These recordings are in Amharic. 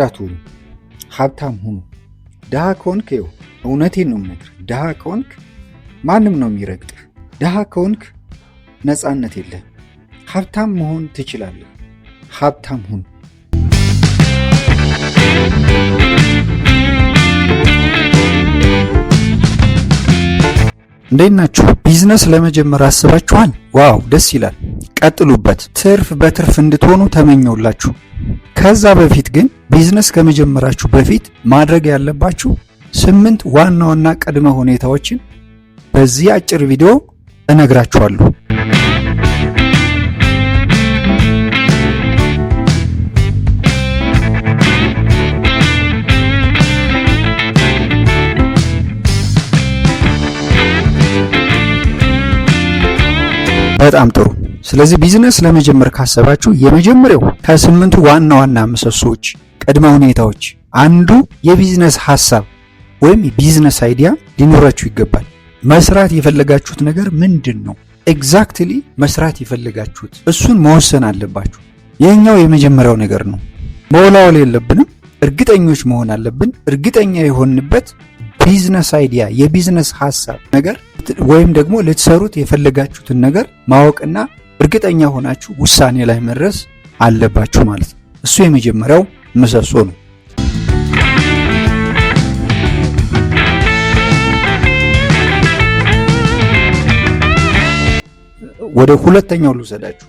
እንዳትሆኑ፣ ሀብታም ሁኑ። ድሃ ከሆንክ ይኸው እውነቴን ነው የምነግርህ፣ ድሃ ከሆንክ ማንም ነው የሚረግጥህ። ድሃ ከሆንክ ነፃነት የለህም። ሀብታም መሆን ትችላለህ። ሀብታም ሁን። እንዴት ናችሁ? ቢዝነስ ለመጀመር አስባችኋል? Wow፣ ደስ ይላል። ቀጥሉበት። ትርፍ በትርፍ እንድትሆኑ ተመኘሁላችሁ። ከዛ በፊት ግን ቢዝነስ ከመጀመራችሁ በፊት ማድረግ ያለባችሁ 8 ዋና ዋና ቅድመ ሁኔታዎችን በዚህ አጭር ቪዲዮ እነግራችኋለሁ። በጣም ጥሩ። ስለዚህ ቢዝነስ ለመጀመር ካሰባችሁ የመጀመሪያው ከ8 ዋና ዋና ምሰሶዎች፣ ቅድመ ሁኔታዎች አንዱ የቢዝነስ ሐሳብ ወይም የ business idea ሊኖራችሁ ይገባል። መስራት የፈለጋችሁት ነገር ምንድን ነው? Exactly መስራት የፈለጋችሁት እሱን መወሰን አለባችሁ። ይህኛው የመጀመሪያው ነገር ነው። መወላወል የለብንም። እርግጠኞች መሆን አለብን። እርግጠኛ የሆንበት business idea የ business ሐሳብ ነገር ወይም ደግሞ ልትሰሩት የፈለጋችሁትን ነገር ማወቅና እርግጠኛ ሆናችሁ ውሳኔ ላይ መድረስ አለባችሁ ማለት ነው። እሱ የመጀመሪያው ምሰሶ ነው። ወደ ሁለተኛው ልውሰዳችሁ።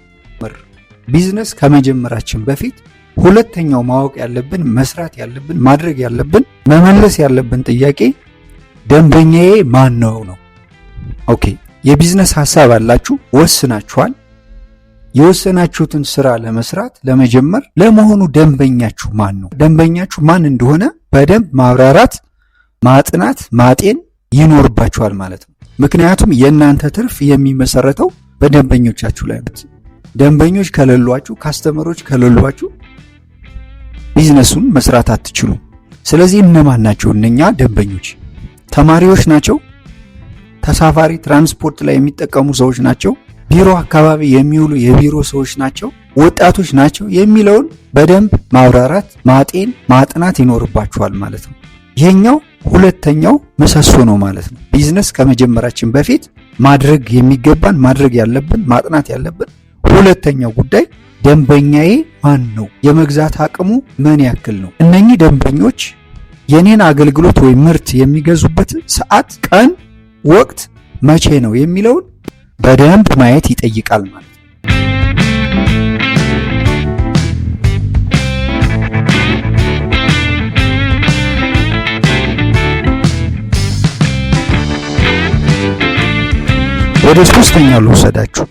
ቢዝነስ ከመጀመራችን በፊት ሁለተኛው ማወቅ ያለብን፣ መስራት ያለብን፣ ማድረግ ያለብን፣ መመለስ ያለብን ጥያቄ ደንበኛዬ ማን ነው ነው። Okay፣ የ business ሐሳብ አላችሁ፣ ወስናችኋል። የወሰናችሁትን ስራ ለመስራት ለመጀመር፣ ለመሆኑ ደንበኛችሁ ማን ነው? ደንበኛችሁ ማን እንደሆነ በደንብ ማብራራት፣ ማጥናት፣ ማጤን ይኖርባችኋል ማለት ነው። ምክንያቱም የእናንተ ትርፍ የሚመሰረተው በደንበኞቻችሁ ላይ ነው። ደንበኞች ከሌሏችሁ፣ customer ኦች ከሌሏችሁ ቢዝነሱን መስራት አትችሉም። ስለዚህ እነማን ናቸው እነኛ ደንበኞች? ተማሪዎች ናቸው? ተሳፋሪ ትራንስፖርት ላይ የሚጠቀሙ ሰዎች ናቸው? ቢሮ አካባቢ የሚውሉ የቢሮ ሰዎች ናቸው? ወጣቶች ናቸው? የሚለውን በደንብ ማብራራት፣ ማጤን፣ ማጥናት ይኖርባችኋል ማለት ነው። ይሄኛው ሁለተኛው ምሰሶ ነው ማለት ነው። ቢዝነስ ከመጀመራችን በፊት ማድረግ የሚገባን፣ ማድረግ ያለብን፣ ማጥናት ያለብን ሁለተኛው ጉዳይ ደንበኛዬ ማን ነው? የመግዛት አቅሙ ምን ያክል ነው? እነኚህ ደንበኞች የኔን አገልግሎት ወይም ምርት የሚገዙበት ሰዓት፣ ቀን፣ ወቅት መቼ ነው የሚለውን በደንብ ማየት ይጠይቃል ማለት ነው። ወደ ሶስተኛው ልውሰዳችሁ።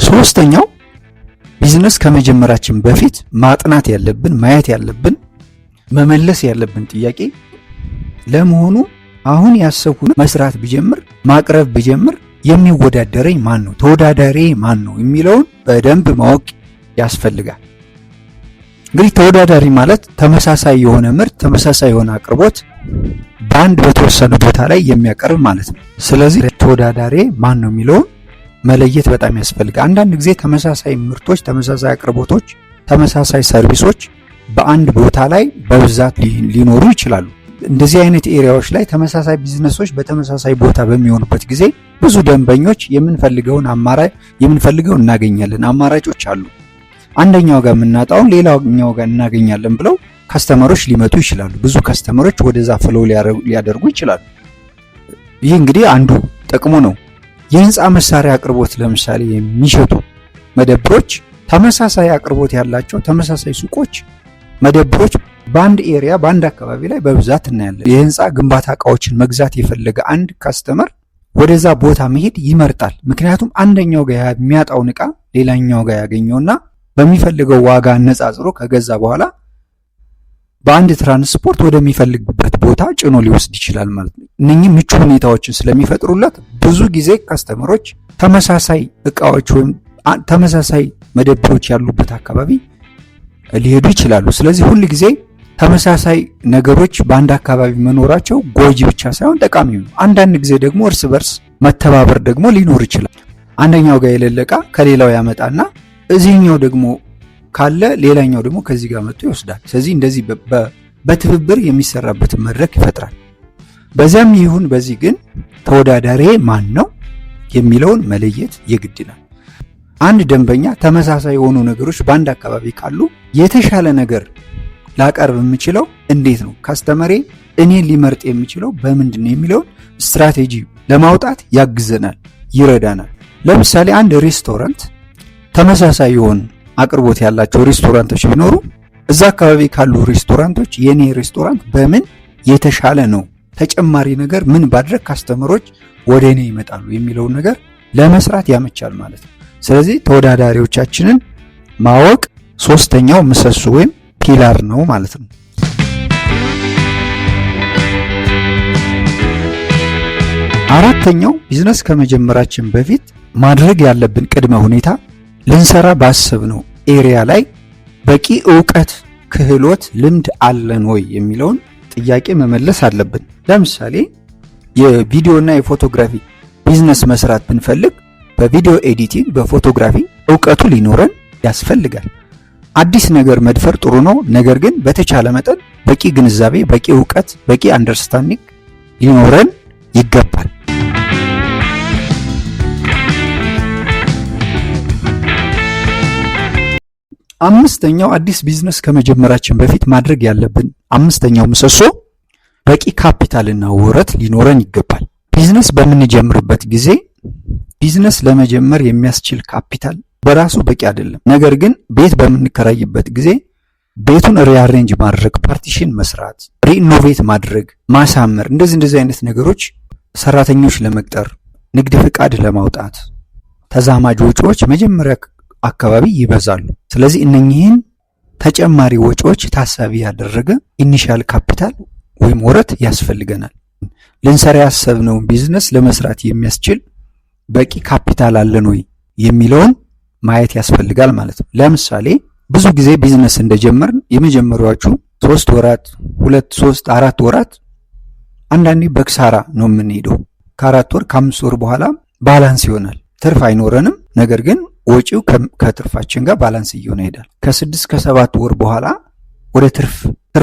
ሶስተኛው ቢዝነስ ከመጀመራችን በፊት ማጥናት ያለብን፣ ማየት ያለብን፣ መመለስ ያለብን ጥያቄ ለመሆኑ አሁን ያሰብኩት መስራት ብጀምር፣ ማቅረብ ብጀምር የሚወዳደረኝ ማን ነው? ተወዳዳሪ ማን ነው የሚለውን በደንብ ማወቅ ያስፈልጋል። እንግዲህ ተወዳዳሪ ማለት ተመሳሳይ የሆነ ምርት፣ ተመሳሳይ የሆነ አቅርቦት በአንድ በተወሰነ ቦታ ላይ የሚያቀርብ ማለት ነው። ስለዚህ ተወዳዳሪ ማን ነው የሚለውን መለየት በጣም ያስፈልጋል። አንዳንድ ጊዜ ተመሳሳይ ምርቶች፣ ተመሳሳይ አቅርቦቶች፣ ተመሳሳይ service ኦች በአንድ ቦታ ላይ በብዛት ሊኖሩ ይችላሉ። እንደዚህ አይነት area ዎች ላይ ተመሳሳይ ቢዝነሶች በተመሳሳይ ቦታ በሚሆኑበት ጊዜ ብዙ ደንበኞች የምንፈልገውን አማራጭ የምንፈልገውን እናገኛለን። አማራጮች አሉ። አንደኛው ጋር የምናጣውን ሌላኛው ጋር እናገኛለን ብለው customer ኦች ሊመጡ ይችላሉ። ብዙ customer ኦች ወደዛ flow ሊያደርጉ ይችላሉ። ይህ እንግዲህ አንዱ ጥቅሙ ነው። የህንፃ መሳሪያ አቅርቦት ለምሳሌ የሚሸጡ መደብሮች ተመሳሳይ አቅርቦት ያላቸው ተመሳሳይ ሱቆች፣ መደብሮች በአንድ area በአንድ አካባቢ ላይ በብዛት እናያለን። የህንፃ ግንባታ እቃዎችን መግዛት የፈለገ አንድ customer ወደዛ ቦታ መሄድ ይመርጣል። ምክንያቱም አንደኛው ጋር የሚያጣውን እቃ ሌላኛው ጋር ያገኘውና በሚፈልገው ዋጋ አነጻጽሮ ከገዛ በኋላ በአንድ ትራንስፖርት ወደሚፈልግበት ቦታ ጭኖ ሊወስድ ይችላል ማለት ነው። እነኚህ ምቹ ሁኔታዎችን ስለሚፈጥሩለት ብዙ ጊዜ customer ኦች ተመሳሳይ እቃዎች ወይም ተመሳሳይ መደብሮች ያሉበት አካባቢ ሊሄዱ ይችላሉ። ስለዚህ ሁል ጊዜ ተመሳሳይ ነገሮች በአንድ አካባቢ መኖራቸው ጎጂ ብቻ ሳይሆን ጠቃሚ ነው። አንዳንድ ጊዜ ደግሞ እርስ በርስ መተባበር ደግሞ ሊኖር ይችላል። አንደኛው ጋር የሌለ እቃ ከሌላው ያመጣና እዚህኛው ደግሞ ካለ ሌላኛው ደግሞ ከዚህ ጋር መጥቶ ይወስዳል። ስለዚህ እንደዚህ በትብብር የሚሰራበትን መድረክ ይፈጥራል። በዚያም ይሁን በዚህ ግን ተወዳዳሪ ማን ነው የሚለውን መለየት የግድ ይላል። አንድ ደንበኛ ተመሳሳይ የሆኑ ነገሮች በአንድ አካባቢ ካሉ የተሻለ ነገር ላቀርብ የምችለው እንዴት ነው፣ customer ኤ እኔን ሊመርጥ የሚችለው በምንድን ነው የሚለውን ስትራቴጂ ለማውጣት ያግዘናል፣ ይረዳናል። ለምሳሌ አንድ ሬስቶራንት ተመሳሳይ የሆኑ አቅርቦት ያላቸው ሬስቶራንቶች ቢኖሩ እዛ አካባቢ ካሉ ሬስቶራንቶች የኔ ሬስቶራንት በምን የተሻለ ነው፣ ተጨማሪ ነገር ምን ባድረግ customer ኦች ወደ እኔ ይመጣሉ የሚለውን ነገር ለመስራት ያመቻል ማለት ነው። ስለዚህ ተወዳዳሪዎቻችንን ማወቅ ሶስተኛው ምሰሶ ወይም pillar ነው ማለት ነው። አራተኛው ቢዝነስ ከመጀመራችን በፊት ማድረግ ያለብን ቅድመ ሁኔታ ልንሰራ ባሰብነው area ላይ በቂ እውቀት፣ ክህሎት፣ ልምድ አለን ወይ የሚለውን ጥያቄ መመለስ አለብን። ለምሳሌ የቪዲዮና የ photography ቢዝነስ መስራት ብንፈልግ በ video editing፣ በ photography እውቀቱ ሊኖረን ያስፈልጋል። አዲስ ነገር መድፈር ጥሩ ነው። ነገር ግን በተቻለ መጠን በቂ ግንዛቤ፣ በቂ እውቀት፣ በቂ understanding ሊኖረን ይገባል። አምስተኛው አዲስ ቢዝነስ ከመጀመራችን በፊት ማድረግ ያለብን አምስተኛው ምሰሶ በቂ ካፒታልና ወረት ሊኖረን ይገባል። ቢዝነስ በምንጀምርበት ጊዜ ቢዝነስ ለመጀመር የሚያስችል ካፒታል በራሱ በቂ አይደለም። ነገር ግን ቤት በምንከራይበት ጊዜ ቤቱን rearrange ማድረግ፣ partition መስራት፣ renovate ማድረግ፣ ማሳመር፣ እንደዚህ እንደዚህ አይነት ነገሮች ሰራተኞች ለመቅጠር፣ ንግድ ፍቃድ ለማውጣት ተዛማጅ ወጪዎች መጀመሪያ አካባቢ ይበዛሉ። ስለዚህ እነኚህን ተጨማሪ ወጪዎች ታሳቢ ያደረገ initial capital ወይም ወረት ያስፈልገናል። ልንሰራ ያሰብነውን ቢዝነስ ለመስራት የሚያስችል በቂ ካፒታል አለን ወይ የሚለውን ማየት ያስፈልጋል ማለት ነው። ለምሳሌ ብዙ ጊዜ ቢዝነስ እንደጀመርን የመጀመሪያዎቹ 3 ወራት፣ 2፣ 3፣ 4 ወራት አንዳንዴ በኪሳራ ነው የምንሄደው። ከ4 ወር ከ5 ወር በኋላ balance ይሆናል። ትርፍ አይኖረንም። ነገር ግን ወጪው ከትርፋችን ጋር balance እየሆነ ይሄዳል። ከ6 ከ7 ወር በኋላ ወደ ትርፍ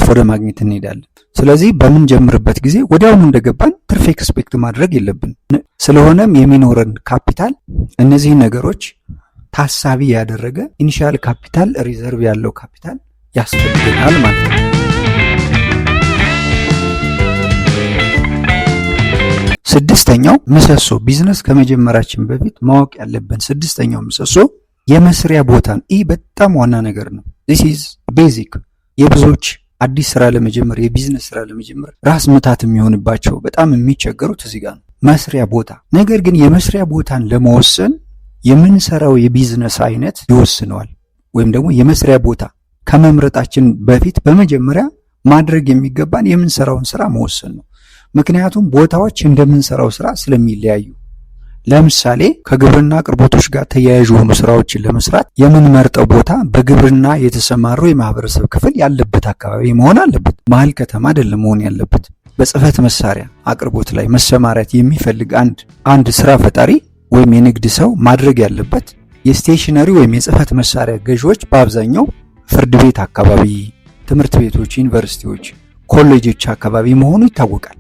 ወደ ማግኘት እንሄዳለን። ስለዚህ በምንጀምርበት ጊዜ ወዲያውኑ እንደገባን ትርፍ expect ማድረግ የለብንም። ስለሆነም የሚኖረን ካፒታል እነዚህ ነገሮች ታሳቢ ያደረገ initial capital reserve ያለው ካፒታል ያስፈልገናል ማለት ነው። ስድስተኛው ምሰሶ ቢዝነስ ከመጀመራችን በፊት ማወቅ ያለብን ስድስተኛው ምሰሶ የመስሪያ ቦታን። ይህ በጣም ዋና ነገር ነው። This is basic። የብዙዎች አዲስ ስራ ለመጀመር የቢዝነስ ስራ ለመጀመር ራስ ምታት የሚሆንባቸው በጣም የሚቸገሩት እዚህ ጋር ነው፣ መስሪያ ቦታ። ነገር ግን የመስሪያ ቦታን ለመወሰን የምንሰራው የቢዝነስ አይነት ይወስነዋል። ወይም ደግሞ የመስሪያ ቦታ ከመምረጣችን በፊት በመጀመሪያ ማድረግ የሚገባን የምንሰራውን ስራ መወሰን ነው። ምክንያቱም ቦታዎች እንደምንሰራው ስራ ስለሚለያዩ። ለምሳሌ ከግብርና አቅርቦቶች ጋር ተያያዥ የሆኑ ስራዎችን ለመስራት የምንመርጠው ቦታ በግብርና የተሰማሩ የማህበረሰብ ክፍል ያለበት አካባቢ መሆን አለበት። መሀል ከተማ አይደለም መሆን ያለበት። በጽህፈት መሳሪያ አቅርቦት ላይ መሰማራት የሚፈልግ አንድ ስራ ፈጣሪ ወይም የንግድ ሰው ማድረግ ያለበት የ stationery ወይም የጽህፈት መሳሪያ ገዢዎች በአብዛኛው ፍርድ ቤት አካባቢ፣ ትምህርት ቤቶች፣ ዩኒቨርሲቲዎች፣ ኮሌጆች አካባቢ መሆኑ ይታወቃል።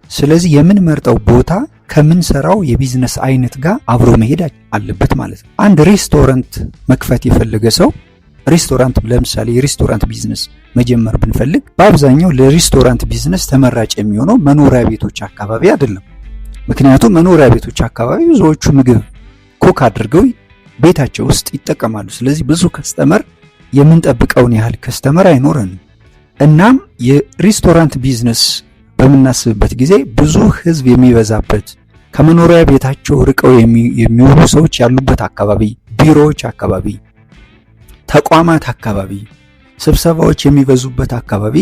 ስለዚህ የምንመርጠው ቦታ ከምንሰራው የቢዝነስ አይነት ጋር አብሮ መሄድ አለበት ማለት ነው። አንድ ሬስቶራንት መክፈት የፈለገ ሰው ሬስቶራንት ለምሳሌ የሬስቶራንት ቢዝነስ መጀመር ብንፈልግ በአብዛኛው ለሬስቶራንት ቢዝነስ ተመራጭ የሚሆነው መኖሪያ ቤቶች አካባቢ አይደለም። ምክንያቱም መኖሪያ ቤቶች አካባቢ ብዙዎቹ ምግብ cook አድርገው ቤታቸው ውስጥ ይጠቀማሉ። ስለዚህ ብዙ customer የምንጠብቀውን ያህል customer አይኖረንም። እናም የሬስቶራንት ቢዝነስ በምናስብበት ጊዜ ብዙ ሕዝብ የሚበዛበት ከመኖሪያ ቤታቸው ርቀው የሚውሉ ሰዎች ያሉበት አካባቢ፣ ቢሮዎች አካባቢ፣ ተቋማት አካባቢ፣ ስብሰባዎች የሚበዙበት አካባቢ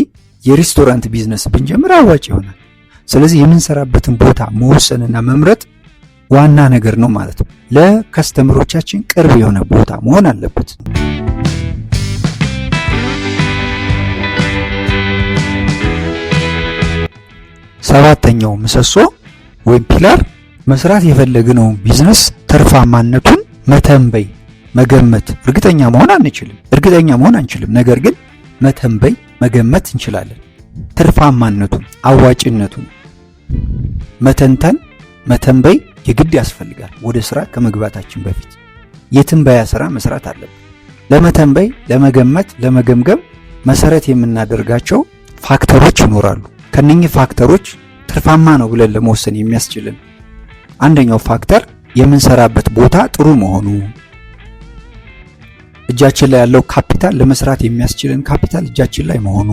የሬስቶራንት ቢዝነስ ብንጀምር አዋጭ ይሆናል። ስለዚህ የምንሰራበትን ቦታ መወሰንና መምረጥ ዋና ነገር ነው ማለት ነው። ለ customer ኦቻችን ቅርብ የሆነ ቦታ መሆን አለበት። ሰባተኛው ምሰሶ ወይም pillar መስራት የፈለግነውን ቢዝነስ ትርፋማነቱን መተንበይ መገመት፣ እርግጠኛ መሆን አንችልም፣ እርግጠኛ መሆን አንችልም። ነገር ግን መተንበይ፣ መገመት እንችላለን። ትርፋማነቱን፣ አዋጭነቱን መተንተን፣ መተንበይ የግድ ያስፈልጋል። ወደ ስራ ከመግባታችን በፊት የትንበያ ስራ መስራት አለብን። ለመተንበይ፣ ለመገመት፣ ለመገምገም መሰረት የምናደርጋቸው factor ኦች ይኖራሉ። ከነኚህ factor ኦች ትርፋማ ነው ብለን ለመወሰን የሚያስችልን አንደኛው factor የምንሰራበት ቦታ ጥሩ መሆኑ፣ እጃችን ላይ ያለው ካፒታል፣ ለመስራት የሚያስችልን ካፒታል እጃችን ላይ መሆኑ፣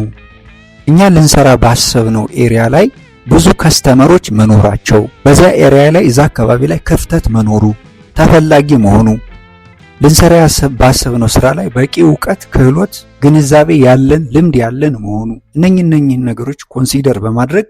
እኛ ልንሰራ ባሰብነው area ላይ ብዙ customer ኦች መኖራቸው፣ በዚያ area ላይ፣ እዛ አካባቢ ላይ ክፍተት መኖሩ፣ ተፈላጊ መሆኑ፣ ልንሰራ ባሰብነው ስራ ላይ በቂ እውቀት፣ ክህሎት፣ ግንዛቤ ያለን፣ ልምድ ያለን መሆኑ፣ እነኝህን ነገሮች consider በማድረግ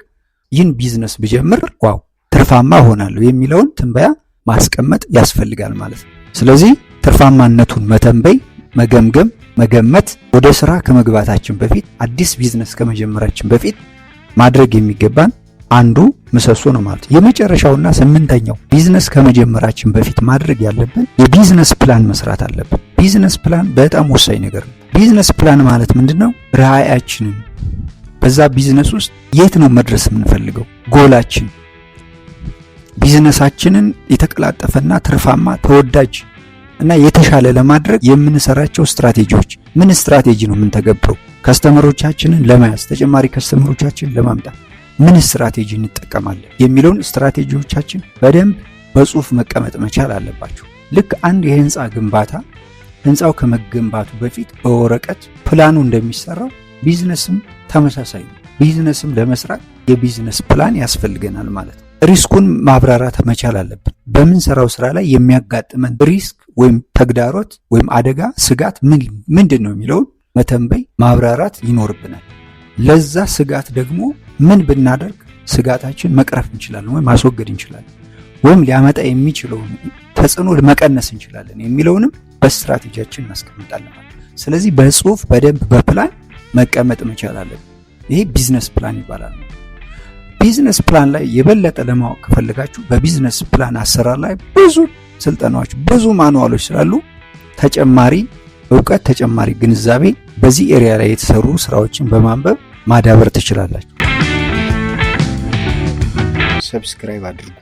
ይህን ቢዝነስ ብጀምር wow ትርፋማ እሆናለሁ የሚለውን ትንበያ ማስቀመጥ ያስፈልጋል ማለት ነው። ስለዚህ ትርፋማነቱን መተንበይ፣ መገምገም፣ መገመት ወደ ስራ ከመግባታችን በፊት፣ አዲስ ቢዝነስ ከመጀመራችን በፊት ማድረግ የሚገባን አንዱ ምሰሶ ነው ማለት ነው። የመጨረሻውና ስምንተኛው ቢዝነስ ከመጀመራችን በፊት ማድረግ ያለብን የ business plan መስራት አለብን። Business plan በጣም ወሳኝ ነገር ነው። Business plan ማለት ምንድን ነው? ራዕያችንን፣ በዛ ቢዝነስ ውስጥ የት ነው መድረስ የምንፈልገው፣ ጎላችን፣ ቢዝነሳችንን የተቀላጠፈና ትርፋማ፣ ተወዳጅ እና የተሻለ ለማድረግ የምንሰራቸው ስትራቴጂዎች፣ ምን ስትራቴጂ ነው የምንተገብረው? Customer ኦቻችንን ለመያዝ፣ ተጨማሪ customer ኦቻችንን ለማምጣት ምን ስትራቴጂ እንጠቀማለን የሚለውን ስትራቴጂዎቻችን በደንብ በጽሁፍ መቀመጥ መቻል አለባቸው። ልክ አንድ የህንፃ ግንባታ ህንፃው ከመገንባቱ በፊት በወረቀት ፕላኑ እንደሚሰራው ቢዝነስም ተመሳሳይ ነው። ቢዝነስም ለመስራት የ business plan ያስፈልገናል ማለት ነው። Risk ኡን ማብራራት መቻል አለብን። በምንሰራው ስራ ላይ የሚያጋጥመን risk ወይም ተግዳሮት ወይም አደጋ፣ ስጋት ምንድን ነው የሚለውን መተንበይ፣ ማብራራት ይኖርብናል። ለዛ ስጋት ደግሞ ምን ብናደርግ ስጋታችን መቅረፍ እንችላለን ወይም ማስወገድ እንችላለን ወይም ሊያመጣ የሚችለውን ተጽዕኖ መቀነስ እንችላለን የሚለውንም በስትራቴጂያችን እናስቀምጣለን ማለት ነው። ስለዚህ በጽሁፍ በደንብ በፕላን መቀመጥ መቻል አለብን። ይሄ business plan ይባላል። Business plan ላይ የበለጠ ለማወቅ ከፈለጋችሁ በ business plan አሰራር ላይ ብዙ ስልጠናዎች፣ ብዙ manual ኦች ስላሉ ተጨማሪ እውቀት፣ ተጨማሪ ግንዛቤ በዚህ area ላይ የተሰሩ ስራዎችን በማንበብ ማዳበር ትችላላችሁ። Subscribe አድርጉ።